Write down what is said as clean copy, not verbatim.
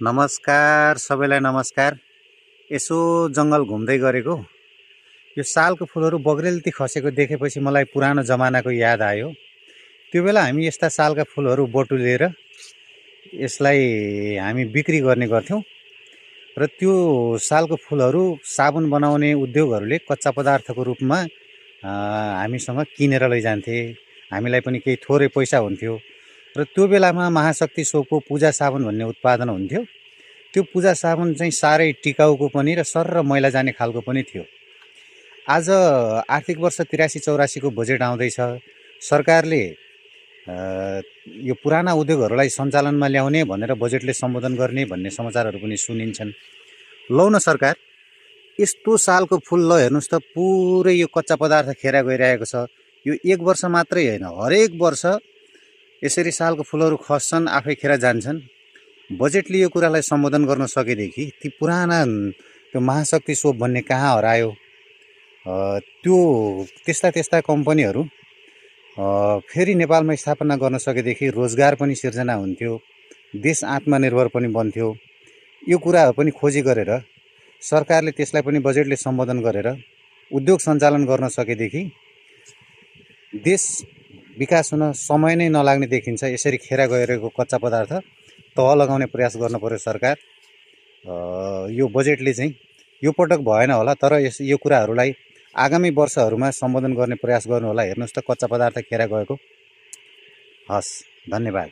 नमस्कार सबैलाई नमस्कार। यसो जङ्गल घुम्दै गरेको यो सालको फुलहरू बग्रेलती खसेको देखेपछि मलाई पुरानो जमानाको याद आयो। त्यो बेला हामी यस्ता सालका फुलहरू बटुलेर यसलाई हामी बिक्री गर्ने गर्थ्यौँ र त्यो सालको फुलहरू साबुन बनाउने उद्योगहरूले कच्चा पदार्थको रूपमा हामीसँग किनेर लैजान्थे। हामीलाई पनि केही थोरै पैसा हुन्थ्यो र त्यो बेलामा महाशक्ति सोपको पूजा साबुन भन्ने उत्पादन हुन्थ्यो। त्यो पूजा साबुन चाहिँ साह्रै टिकाउको पनि र सरर मैला जाने खालको पनि थियो। आज आर्थिक वर्ष 83-84 को बजेट आउँदैछ। सरकारले यो पुराना उद्योगहरूलाई सञ्चालनमा ल्याउने भनेर बजेटले सम्बोधन गर्ने भन्ने समाचारहरू पनि सुनिन्छन्। लौ न सरकार, यस्तो सालको फुल ल हेर्नुस् त, पुरै यो कच्चा पदार्थ खेर गइरहेको छ। यो एक वर्ष मात्रै होइन, हरेक वर्ष यसरी सालको फुलहरू खस्छन्, आफै खेर जान्छन्। बजेटले यो कुरालाई सम्बोधन गर्न सकेदेखि ती पुराना त्यो महाशक्ति सोप भन्ने कहाँ हरायो। त्यो त्यस्ता कम्पनीहरू फेरि नेपालमा स्थापना गर्न सकेदेखि रोजगार पनि सिर्जना हुन्थ्यो, देश आत्मनिर्भर पनि बन्थ्यो। यो कुराहरू पनि खोजी गरेर सरकारले त्यसलाई पनि बजेटले सम्बोधन गरेर उद्योग सञ्चालन गर्न सकेदेखि देश विकास हुन समय नै नलाग्ने देखिन्छ। यसरी खेर गएको कच्चा पदार्थ तह लगाउने प्रयास गर्न पर्यो सरकार। यो बजेटले चाहिँ यो पटक भएन होला, तर यो कुराहरूलाई आगामी वर्षहरूमा सम्बोधन गर्ने प्रयास गर्नु होला। हेर्नुस् त, कच्चा पदार्थ खेर गएको। हस्, धन्यवाद।